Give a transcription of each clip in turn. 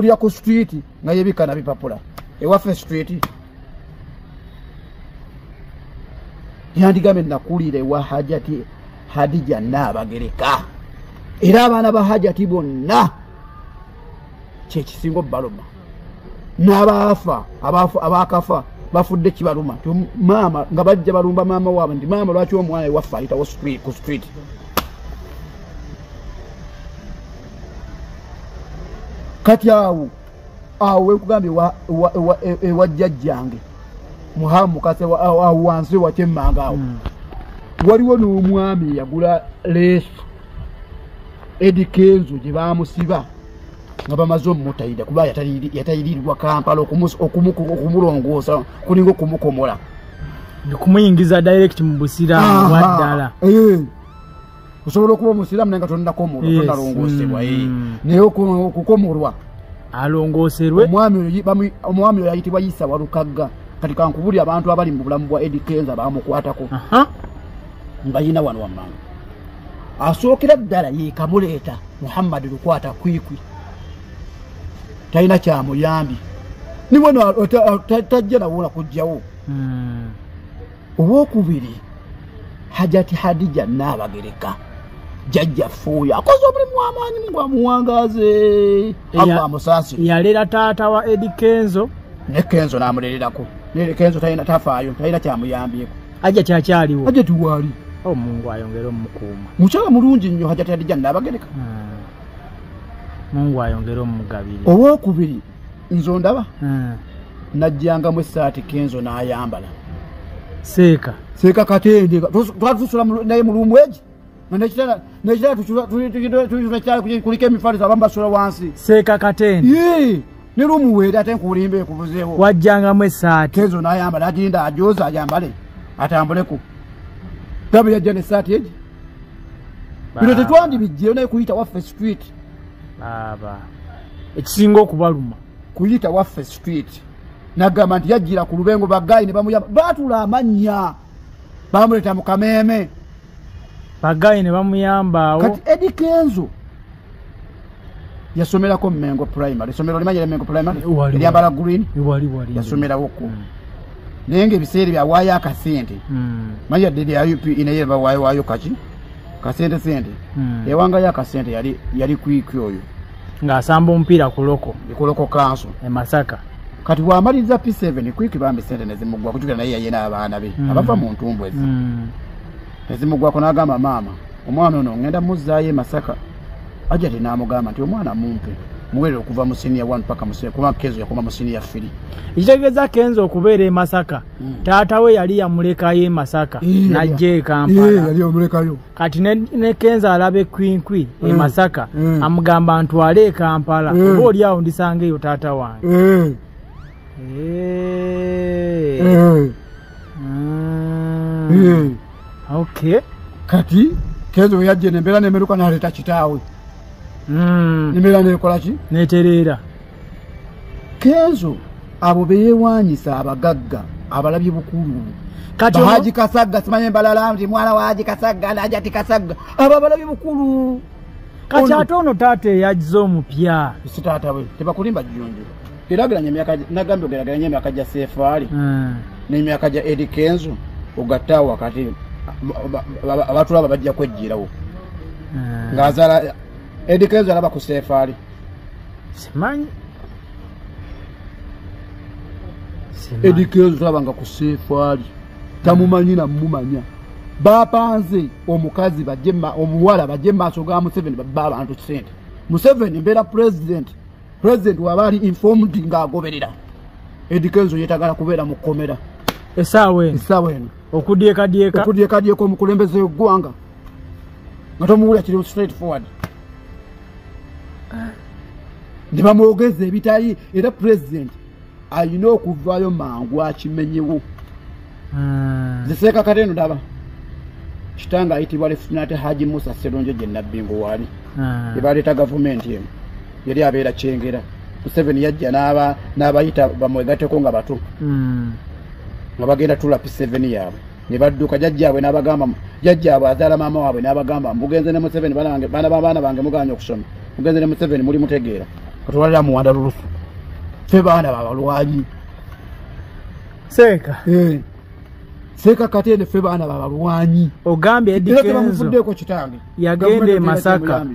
Okulira ku street nga yebika na bipapula. Ewaffe street. Yandigambe nakulira ewa Hajati Hadija Naabagereka. Era abaana ba Hajati bonna kyekisinga obbaluma. N'abaafa abaakafa bafudde kibaluma. Maama nga bajja balumba maama waabwe nti maama lwaki omwana ewaffe ayitawo ku street. Kati awo wekugambye ewa jjajjange Muhammad Kase awo wansi wakyemmanga awo. Waliwo n'omwami yagula leesu Eddy Kenzo gye baamusiba nga bamaze omutayida kuba yatayirirwa Kampala okumulongoosa kulinga okumukomola. Kumuyingiza direct mu busiraamu bwa ddala. Osobola okuba omusiraamu naye nga tonnakomolwa, tonnalongoosebwa. Naye okukomolwa alongooserwe. Omwami oyo ayitibwa Isa Walukagga. Kati kankubuli abantu abali mu bulamu bwa Eddy Kenzo baamukwatako. Nga yina wano wammanga. Asookera ddala ye kamuleeta Muhammad Lukwata Kwikwi. Talina kyamuyambi. Ni wano tajja nawola kujjawo. Owokubiri Hajati Hadija Naabagereka jjajjaffe oyo akoze omulimu w'amaanyi Mungu amuwangaaze. Allah amusaasire. Yalera taata wa Eddy Kenzo ne Kenzo n'amulererako. Ne Kenzo talina tafaayo, talina kyamuyambyeko. Hajati akyaliwo. Hajati waali. Mungu ayongere omukuuma. Mukyala mulungi nnyo Hajati Hadija Naabagereka. Mungu ayongere omugabire. Owokubiri nze ondaba najjangamu essaati Kenzo n'ayambala. Seeka. Seeka Katende. Twatusula naye mu lumu egi. Nekitala kuliko emifaliso abamu basula wansi. Seeka Katende. Yee. Ne lumu weera ate nkulimba ekubuzeewo. Wajjangamu essaati. Kenzo n'ayambala aginda ajoza ayambale atambuleko. Gabi yajja n'essaati egi. Bino tetwandibijjeyo naye kuyita waffe street. Baba. Ekisinga okubaluma. Kuyita waffe street. Nagamba nti yajjira ku Lubengo bagayi ne bamuyamba. Baatula amannya. Bamuleeta mu Kameeme. Bagayi ne bamuyamba awo. Kati Eddy Kenzo yasomerako Mengo Primary. Essomero limanyire Mengo Primary? Eryambala green? Wali. Yasomerawoko. Naye ng'ebiseera byawaayo akasente. Manyi yadde lya UP naye bawaayo kaki? Kasente sente. Yawangayo akasente yali Kwikwi oyo. Ng'asamba omupiira ku Loko. Ku Loko Council. E Masaka. Kati bw'amaliriza P7 Kwikwi bambi sente ne zimugwako kujjukira naye yayina abaana be abava mu ntumbwe ezi. Ne zimugwako n'agamba maama omwana ono ngenda muzzaayo e Masaka. Hajati n'amugamba nti omwana mumpe muwerere okuva mu senior 1 paka mu senior kuba Kenzo yakoma mu senior 3. Ekitegeeza Kenzo okubeera e Masaka. Taata we yali yamulekayo e Masaka n'ajja e Kampala. Yali yamulekayo. Kati ne Kenzo alaba Kwikwi e Masaka amugamba ntwale e Kampala oba oli awo ndisanga eyo taata wange. Okay. Kati Kenzo yajja nembeera nemeruka n'aleeta kitaawe. Nembeera nekola ki? Netereera. Kenzo abo beyeewanyisa abagagga abalabye bukulu. Kati Haji Kasagga simanye mbalala nti mwana wa Haji Kasagga Hajati Kasagga abo abalabye bukulu. Kati ate ono taata eyazze omupya. Si taata we tebakulimba Jjunju. Geraageranya emyaka nagambye ogeraageranya emyaka gya Sefaali n'emyaka gya Eddy Kenzo ogatte awo wakati abatulaba bajja kwejjirawo. Ng'azaala Eddy Kenzo alaba ku Sefaali. Simanyi. Eddy Kenzo talabanga ku Sefaali. Tamumanyi na mumanya. Bapanze omukazi bajje omuwala bajje maaso ga Museveni babba abantu ssente. Museveni mbeera president. President waba ali informed ng'agoberera. Eddy Kenzo yeetagala kubeera mu kkomera. Essaawa eno. Essaawa eno. Okudyekadyeka. Okudyekadyeka omukulembeze w'eggwanga. Nga tomuwulira kiri straight forward. Ne bamwogeza ebitali era president alina okuvaayo mangu akimenyewo. Nze Seeka Katende ndaba. Kitange ayitibwa Lieutenant Haji Musa Sseronjo gye Nabbingo waali. Ebaleeta gavumenti eno. Yali abeera Kyengera. Museveni yajja n'abayita bamwegatteko nga bato. Nga bagenda tula P7 yaabwe. Ne badduka jjajjaabwe n'abagamba jjajjaabwe azaala maama waabwe n'abagamba mugenze ne Museveni baana bange mugaanye okusoma. Mugenze ne Museveni muli mutegeera. Katwalira muwanda lulufu. Ffe baana babalwanyi. Seeka. Seeka Katende ffe baana babalwanyi. Ogambye Eddy Kenzo yagenda e Masaka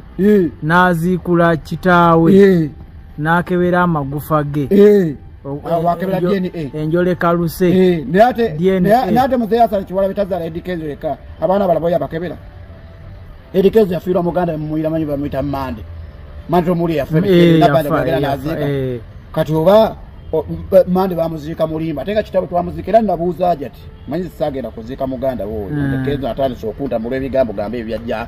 n'aziikula kitaawe n'akebera amagufa ge. Wakebera DNA. Enjoleka luse. Naye ate muzeeyi Hassan Kiwalabye tazaala Eddy Kenzo yekka, abaana abalala bo yabakebera. Eddy Kenzo yafiirwa muganda mumuyira manyi bamuyita Mande. Mande omuli yafa n'aziika. Kati oba Mande bamuziika mulimba ate nga kitabo twamuziika era nabuuza aja ati manyi saagenda kuziika muganda wo. Eddy Kenzo atandise okuntamula ebigambo gambe ebyajja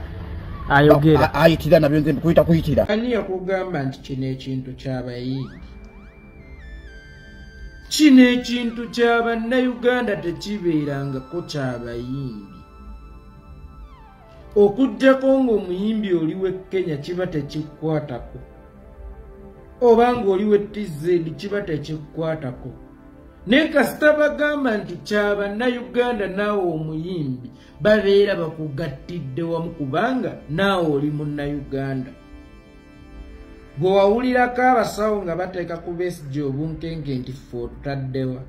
ayogera ayitira nabyo nze mbikuyita kuyitira. Ani yakugamba nti kino ekintu ky'abayimbi? Kino ekintu kya bannayuganda tekibeerangako ky'abayimbi. Okuggyako ng'omuyimbi oli w'e Kenya kiba tekikwatako, oba ng'oli w'e TZ kiba tekikwatako. Naye kasita bagamba nti kya bannayuganda naawe omuyimbi, babeera bakugattidde wamu kubanga naawe oli munnayuganda. Gwe wawulirako abasawo nga bateeka ku Besigye obunkenke nti ffe otutaddewa,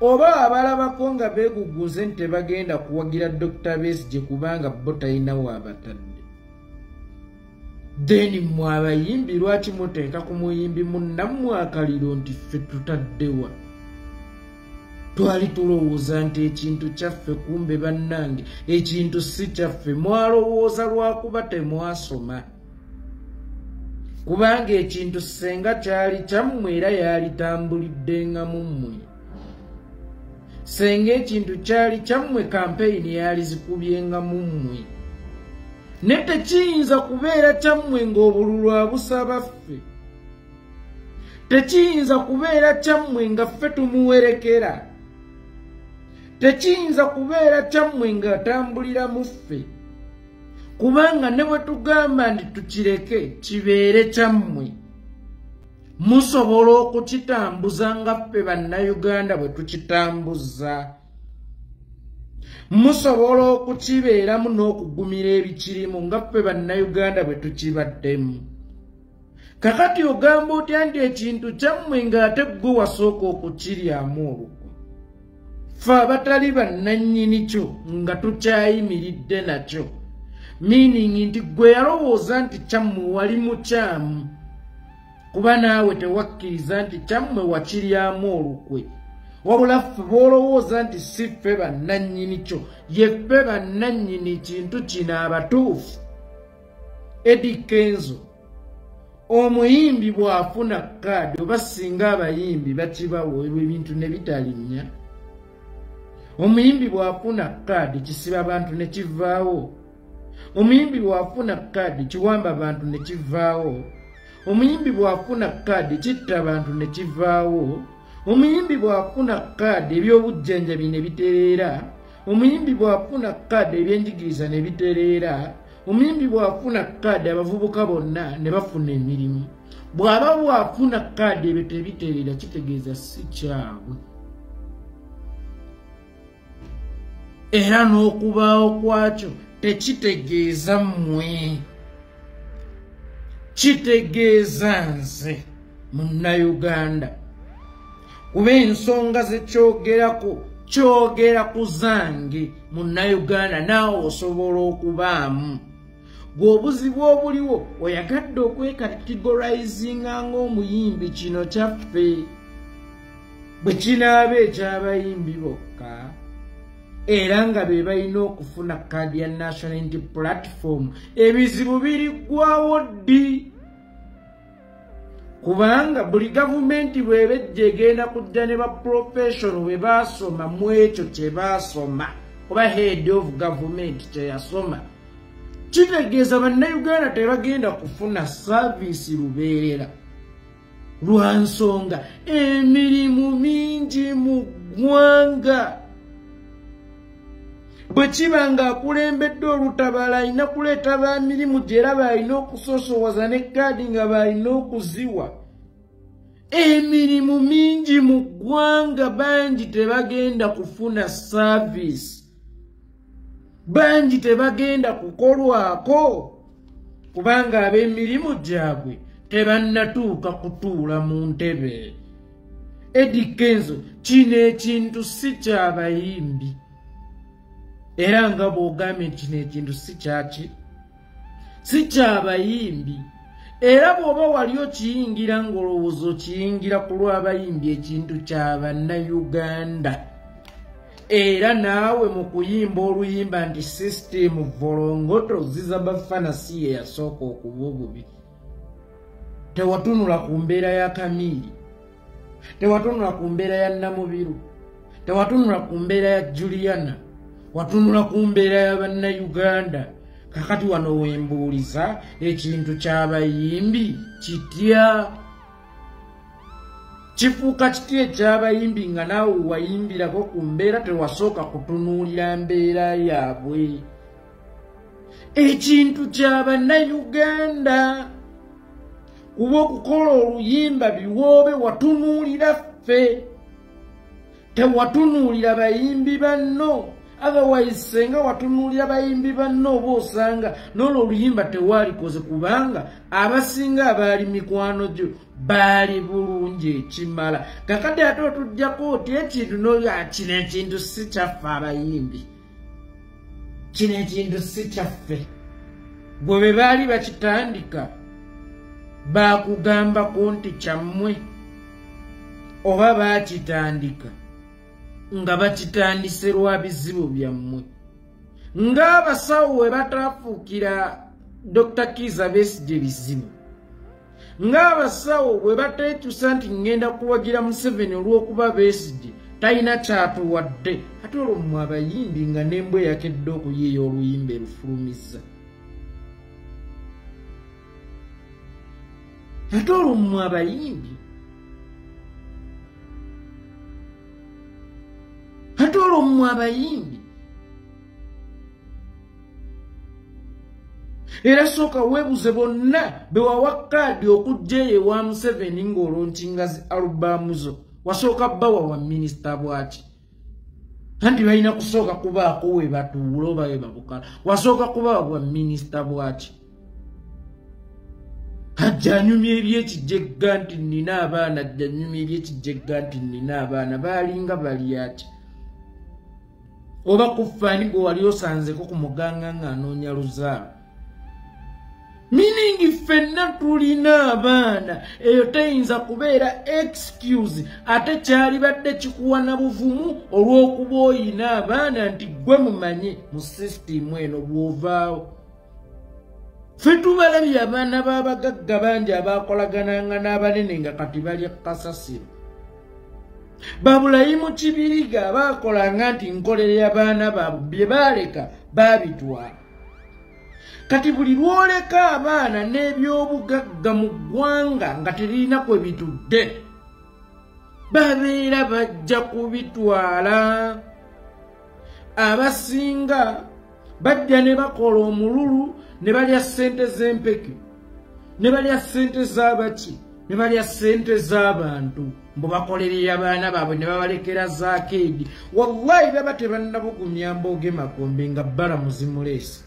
oba abalabako nga beegugunze nti tebagenda kuwagira Dr. Besigye kubanga bo talina waabatadde. Then mmwe abayimbi lwaki muteeka ku muyimbi munnammwe akaliro nti ffe tutaddewa? Twali tulowooza nti ekintu kyaffe, kumbe bannange ekintu si kyaffe. Mwalowooza lwakuba temwasoma, kubanga ekintu senga kyali kyammwe era yalitambuliddenga mu mmwe. Senga ekintu kyali kyammwe kampeyini yalizikubyenga mu mmwe. Ne tekiyinza kubeera kyammwe ng'obululu abusaba ffe. Tekiyinza kubeera kyammwe nga ffe tumuwerekera. Tekiyinza kubeera kyammwe ng'atambulira mu ffe. Kubanga ne bwe tugamba nti tukireke kibeere kyammwe, musobola okukitambuza nga ffe bannayuganda bwe tukitambuza. Musobola okukibeeramu n'okugumira ebikirimu nga ffe bannayuganda bwe tukibaddemu. Kakati ogamba otya nti ekintu kyammwe ng'ate ggwe wasooka okukiryamu olukwe? Ffe abatali bannannyini kyo nga tukyayimiridde nakyo, meaning nti ggwe yalowooza nti kyammwe wali mukyamu, kuba naawe tewakkiriza nti kyammwe wakiryamu olukwe. Wabula ffe b'olowooza nti si ffe bannannyini kyo, ye ffe bannannyini kintu kino abatuufu. Eddy Kenzo omuyimbi bw'afuna kaadi, oba singa abayimbi bakibawo ebintu ne bitalinnya. Omuyimbi bw'afuna kaadi kisiba abantu ne kivaawo. Omuyimbi bw'afuna kaadi kiwamba abantu ne kivaawo. Omuyimbi bw'afuna kaadi kitta abantu ne kivaawo. Omuyimbi bw'afuna kaadi ebyobujjanjabi ne bitereera. Omuyimbi bw'afuna kaadi ebyenjigiriza ne bitereera. Omuyimbi bw'afuna kaadi abavubuka bonna ne bafuna emirimu. Bw'aba bw'afuna kaadi ebyo tebitereera, kitegeeza si kyabwe. Era n'okubaawo kwakyo tekitegeeza mmwe, kitegeeza nze munnayuganda. Kuba ensonga ze kyogerako kyogera ku zange munnayuganda, naawe osobola okubaamu. Gwe obuzibu obuliwo oyagadde okwekategorizinga ng'omuyimbi, kino kyaffe. Bwe kinaaba eky'abayimbi bokka era nga be balina okufuna kaadi ya National Unity Platform, ebizibu biriggwawo ddi? Kubanga buli gavumenti bw'eba ejja egenda kujja ne ba professional bwe baasoma mu ekyo kye baasoma, oba head of government kye yasoma. Kitegeeza bannayuganda tebagenda kufuna saaviisi lubeerera, lwa nsonga emirimu mingi mu ggwanga. Bwe kiba ng'akulembedde olutabala alina kuleeta ba mirimu gye era b'alina okusosowaza ne kaadi nga b'alina okuziwa. Emirimu mingi mu ggwanga, bangi tebagenda kufuna saaviisi, bangi tebagenda kukolwako. kubanga ab'emirimu gyabwe tebannatuuka kutuula mu ntebe. Eddy Kenzo, kino ekintu si kyabayimbi, era nga bw'ogambye kino ekintu si kyaki, si kyabayimbi. Era bw'oba wali okiyingira ng'olowooza okiyingira ku lw'abayimbi, ekintu kya Bannayuganda. Era naawe mu kuyimba oluyimba nti system volongoto ziza bafana si ye yasooka okuba obubi. Tewatunula ku mbeera ya Kamiiri, tewatunula ku mbeera ya Namubiru, tewatunula ku mbeera ya Juliana, watunula ku mbeera ya Bannayuganda. Kakati wano wembuuliza ekintu ky'abayimbi kitya? Kifuuka kitya eky'abayimbi nga naawe wayimbirako ku mbeera tewasooka kutunuulira mbeera yaabwe? Ekintu kya Bannayuganda, kuba okukola oluyimba biwoobe watunuulira ffe, tewatunuulira bayimbi banno. Otherwise senga watunuulira bayimbi banno oba osanga n'olwo oluyimba tewalikoze, kubanga abasinga abaali mikwano gyo baali bulungi ekimala. Kakati ate otuggyako oti ekintu n'olya kino ekintu si kyaffe abayimbi, kino ekintu si kyaffe. Gwe bwe baali bakitandika baakugambako nti kyammwe, oba baakitandika nga bakitandise lwa bizibu byammwe. Ng'abasawo we bataafuukira Dr. Kizza Besigye bizibu, ng'abasawo bwe bateekyusa nti ŋŋenda kuwagira Museveni olw'okuba Besigye talina kyatuwadde. Ate olwo mmwe abayimbi nga n'embwa eyakedde okuyiiya oluyimba erufulumizza. Ate olwo mmwe abayimbi, ate olwo mmwe abayimbi. Era sooka weebuze bonna be wawa kaadi okujja eyo ewa Museveni ng'olonkinga zi alubaamu zo, wasooka bbawa wa minisita bwaki? Anti balina kusooka kubaako we batuula oba we babukala, wasooka kubawa bwa minisita bwaki? Ajja anyumya ebyekijegga nti nnina abaana, ajja anyumya ebyekijegga nti nnina abaana, baalinga balyaki? Oba kufaani gwe wali osanzeko ku muganga ng'anoonya luzaalo? Meaning ffenna tulina abaana, eyo teyinza kubeera excuse. Ate kyalibadde kikuwa na buvumu olw'okuba oyina abaana nti ggwe mumanye mu sisitimu eno bw'ovaawo. Ffe tubalabye abaana b'abagagga bangi abaakolagananga n'abanene nga kati balya kasasiro. Babulayimu Kibiriga baakolanga nti nkolerera abaana baabwe, bye baaleka baabitwala. Kati buli lwoleka abaana n'ebyobugagga mu ggwanga nga teririna kwe bitudde, babeera bajja kubitwala. Abasinga bajja ne bakola omululu ne balya ssente z'empeke, ne balya ssente z'abaki, ne balya ssente z'abantu, mbu bakolerera abaana baabwe ne babalekera zaakeedi. Wallahi baba tebannabugumya mbooge makombe nga bbalamuzi muleesi.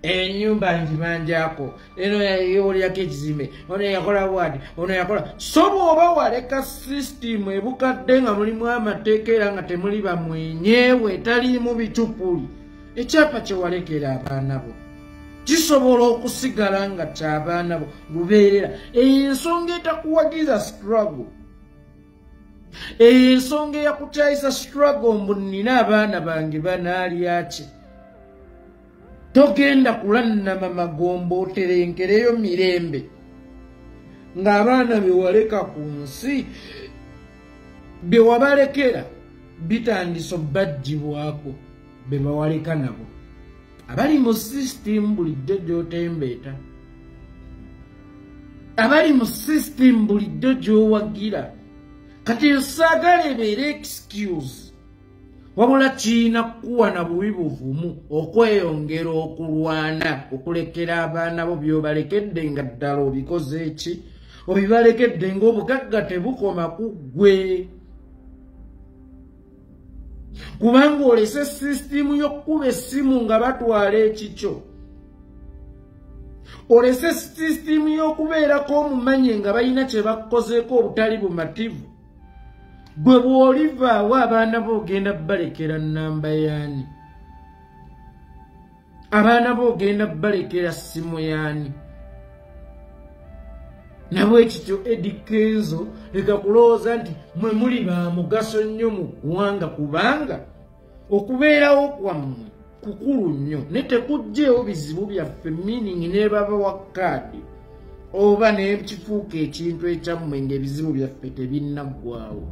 Ennyumba ngibanjako, eno yeewolirako ekizimbe, ono yakola bwati, ono yakola. So bw'oba waleka sisitimu ebukadde nga mulimu amateeka era nga temuli bamwenyewe, etaliimu bicupuli, ekyapa kye walekera abaana bo kisobola okusigala nga ky'abaana bo lubeerera. Eyo ensonga etakuwagiza struggle, eyo ensonga eyakukyayisa struggle mbu nnina abaana bange banaalya ki? Togenda kulannama magombe oterenkereyo mirembe ng'abaana be waleka ku nsi bye wabalekera bitandise obbaggyibwako be bawaleka nabo. Abali mu sisitimu bulijjo gy'otembeeta, abali mu sisitimu bulijjo gy'owagira. Kati saagala ebeere excuse, wabula kirina kukuwa na bubi buvumu okweyongera okulwana okulekera abaana bo by'obalekedde nga ddala obikoze ki? Obibalekedde ng'obugagga tebukoma ku ggwe. Kubanga olese sisitimu y'okkuba essimu nga batwala ekikyo. Olese sisitimu y'okubeerako omumanye nga balina kye bakukozeeko obutali bumativu. Gwe bw'olivaawo abaana bo ogenda balekera nnamba y'ani? Abaana bo ogenda balekera ssimu y'ani? Nabwe kityo Eddy Kenzo leka kulowooza nti mwe muli ba mugaso nnyo mu ggwanga, kubanga okubeerawo kwammwe kukulu nnyo ne tekuggyeewo bizibu byaffe, meaning ne babawa kaadi oba nekifuuka ekintu ekyammwe ng'ebizibu byaffe tebinnaggwawo.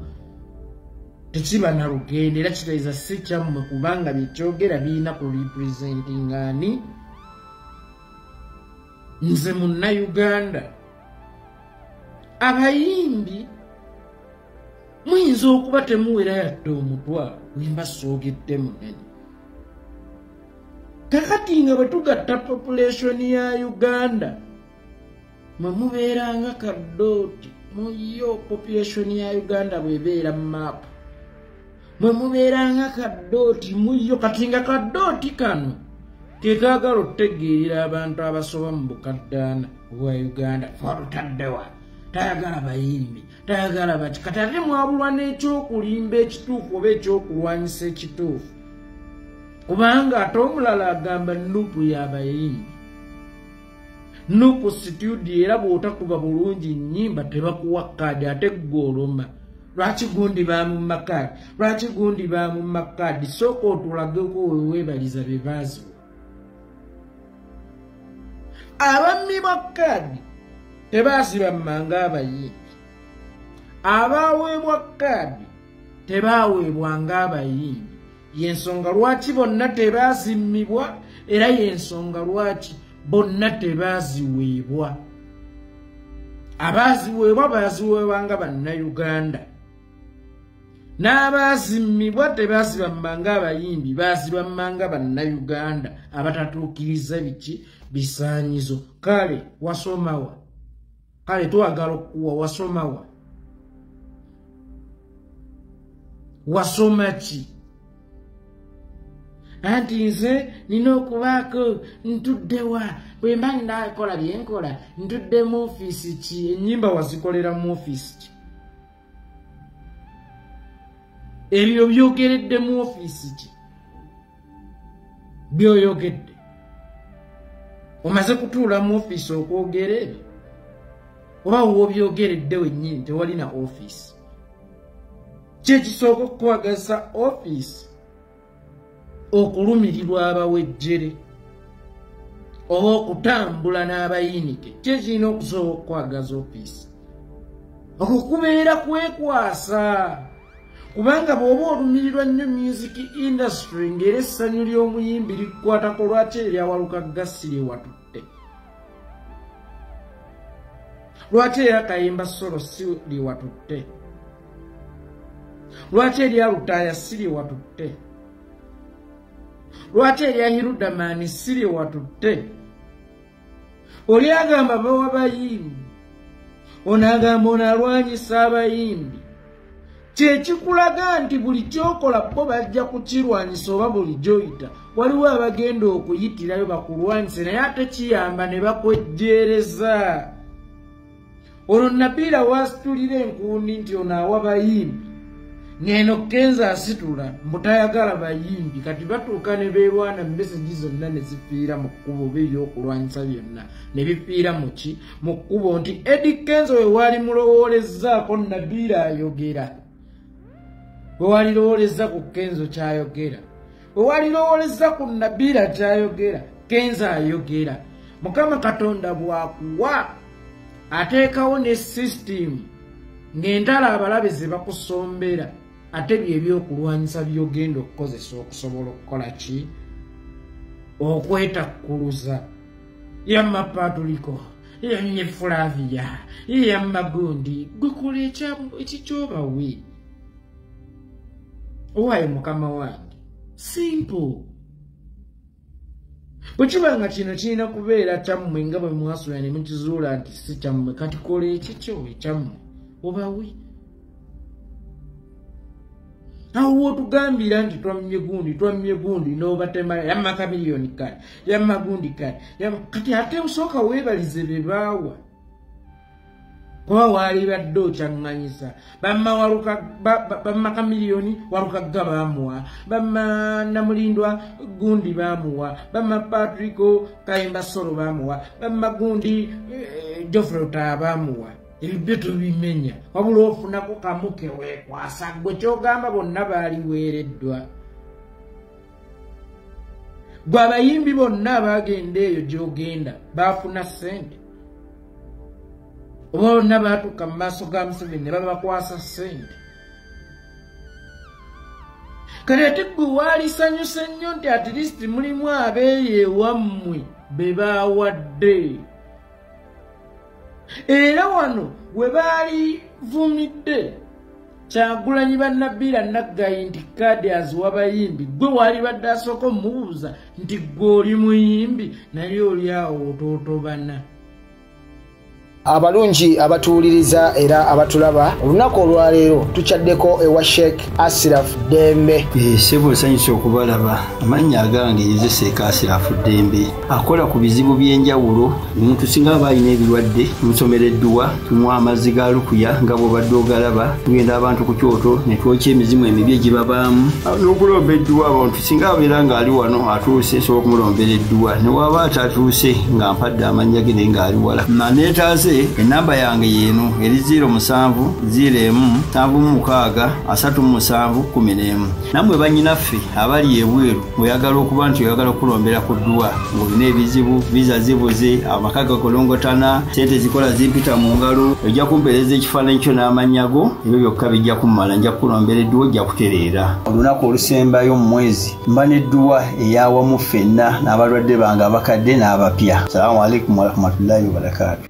Tekiba na lugendo era kitegeeza si kyammwe, kubanga bye kyogera birina ku representinga ani? Nze Munnayuganda. Abayimbi muyinza okuba temuwera yadde omutwalo, wemba soogedde munene. Kakati nga bwe tugatta population ya Uganda, mwe mubeeranga kadooti muyo population ya Uganda bw'ebeera mu maapu, mwe mubeeranga kadooti muyo. Kati nga kadooti kano kekaagala otutegeerera abantu abasoba mu bukaddaana bwa Uganda. Falutaddewa tayagala bayimbi, tayagala baki. Kati ate mwabulwa n'ekyokulimba ekituufu oba ekyokulwanyisa ekituufu, kubanga ate omulala agamba nupu y'abayimbi, nupu situdio, era bw'otakuba bulungi nnyimba tebakuwa kaadi, ate ggwe oloma. Lwaki gundi baamumma kaadi? Lwaki gundi baamumma kaadi? Sooka otulageko weweebaliza be baaziwa. Abammibwa kaadi tebaasibammanga abayimbi, abaweebwa kaadi tebaweebwanga abayimbi. Yensonga lwaki bonna tebaasimmibwa, era yensonga lwaki bonna tebaziweebwa. Abaziweebwa baziweebwanga Bannayuganda, n'abaasimmibwa tebaasibammanga abayimbi, baasibammanga Bannayuganda abatatuukiriza biki bisaanyizo. Kale wasomawa? Kale twagala okukuwa, wasomawa? Wasoma ki? Anti nze nina okubaako ntuddewa, bwe mba nnakola bye nkola ntudde mu ofiisi ki? Ennyimba wazikolera mu ofiisi ki? Ebyo byogeredde mu ofiisi ki? Byoyogedde omaze kutuula mu ofiisi okwogera ebyo, oba w'obyogeredde wennyini tewalina ofiisi? Ki ekisooka okukwagazisa ofiisi? Okulumirirwa abawejjere oba okutambula n'abayinike. Ki ekirina okusooka okukwagaza ofiisi? Okwo kubeera kwekwasa, kubanga bw'oba olumirirwa nnyo music industry ng'era essanyu ly'omuyimbi likukwatako, lwaki eryawaluka gasi lye watutte? Lwaki era Kayimba Solo si lye watutte? Lwaki erya Lutaaya si lye watutte? Lwaki erya Hirudamaani si lye watutte? Oli agamba bawa bayimbi, ono agamba ono alwanyisa abayimbi. Kyekikulaga nti buli kyokola bo bajja kukirwanyisa, oba buli gy'oyita waliwo abagenda okuyitirayo bakulwanyise, naye ate kiyamba ne bakwejjeereza. Ono Nabiira wasitulira enkundi nti ono awa bayimbi, ng'eno Kenzo asitula mbu tayagala bayimbi. Kati batuuka ne beerwana, mesegi zonna ne zifiira mu kkubo, oba ebyokulwanyisa byonna ne bifiira mu ki? Mu kkubo. Nti Eddy Kenzo we waali mulowoolezzaako Nabiira ayogera, we walirowoolezza ku Kenzo kyayogera, we walirowoolezza ku Nabiira kyayogera, Kenzo ayogera. Mukama Katonda bw'akuwa ateekawo ne sisitimu ng'entalo abalabe ze bakusombera, ate bye byokulwanyisa by'ogenda okukozesa okusobola okukola ki? Okwetakkuluza. Yamma Patuliko, yamye Flavia, yamma gundi, gwe kola ekikyobawe. Owaaye mukama wange, simple. Bwe kiba nga kino kirina kubeera kyammwe nga bwe mwasula ne mukizuula nti si kyammwe, kati kola ekikyo ekyammwe obawe. Awo wotugambira nti twammye gundi n'obatema yamma kamiliyoni kale, yamma gundi kale, kati ate osooka weebalize be baawa, kuba waali badde okyaŋŋanyisa. Bamma kamiliyoni Walukagga baamuwa, bamma Namulindwa gundi baamuwa, bamma Patrico Kayemba Solo baamuwa, bamma gundi Geoffrey Otaa baamuwa. Ebyo tubimenya, wabula ofunako kamu ke weekwasa gwe kyogamba bonna baaliweereddwa. Gwe abayimbi bonna abaagenda eyo gy'ogenda baafuna ssente, oba bonna baatuuka mu maaso ga Museveni ne babakwasa ssente. Kale ate gwe waalisanyuse nnyo nti at least mulimu abeeyo ewammwe be baawadde. Era wano we baalivumidde Kyagulanyi bannabbiira Naggayi nti kaadi aziwa bayimbi, gwe waali badde asooka omubuuza nti gwe oli muyimbi, naye oli awo otootobana. Abalungi abatuwuliriza era abatulaba, olunaku olwaleero tukyaddeko ewa Sheikh Asiraf Ddembe. Ssebo nsanyuse okubalaba. Amannya agange ye Sheikh Asiraf Ddembe, akola ku bizibu by'enjawulo. Omuntu singa aba alina ebirwadde tumusomera edduwa, tumuwa amazzi ga lukuya nga bw'obadde ogalaba, tugenda abantu ku kyoto ne twokya emizimu emibi egibabaamu n'okulomba edduwa. Abantu singa abeera ng'ali wano atuuse, nsobola okumulombera edduwa, ne waba atatuuse nga mpadde amannya ge naye ng'ali wala. Naneetaase enamba yange yeeno eri 07 01 76 37 11. Nammwe bannyinaffe abali ebweru mweyagala okuba nti oyagala okulombera ku dduwa ng'olina ebizibu, viza zibuze, amaka gakolongotana, ssente zikola zimpita mu ngalo, ojja kumpeereza ekifaananyi kyo n'amannya go, ebyo byokka bijja kummala, nja kukulombera edduwa ojja kutereera. Olunaku olusembayo mu mwezi mba n'edduwa eyawamu ffenna n'abalwadde bange abakadde n'abapya. Salaamu alaikum warahmatullahi wabarakaatu.